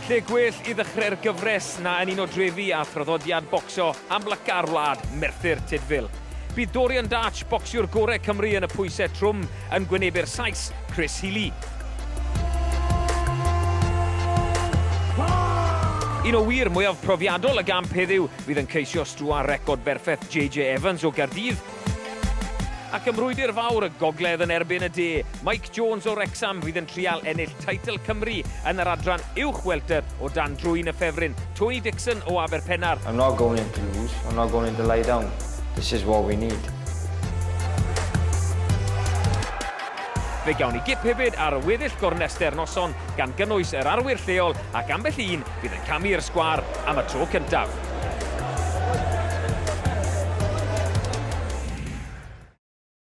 Lle gwell i ddechrau'r gyfres na yn un o drefi a thraddodiad bocsio amlyca'r wlad, Merthyr Tudful. Bydd Dorian Darch, bocsiwr gorau Cymru yn y pwysau trwm, yn gwynebu'r Sais, Chris Healey. Un o wŷr mwyaf profiadol y gamp heddiw fydd yn ceisio strwa record berffaith JJ Evans o Gaerdydd, Ac ym mrwydr fawr y gogledd yn erbyn y de, Mike Jones o Wrecsam fydd yn trial ennill teitl Cymru yn yr adran uwch welter o dan drwyn y ffefryn Tony Dixon o Aberpennar. I'm not going in to lose, I'm not going in to lie down. This is what we need. Fe gawn ni gip hefyd ar y weddill gornester noson, gan gynnwys yr arwyr lleol ac ambell un fydd yn camu i'r sgwâr am y tro cyntaf.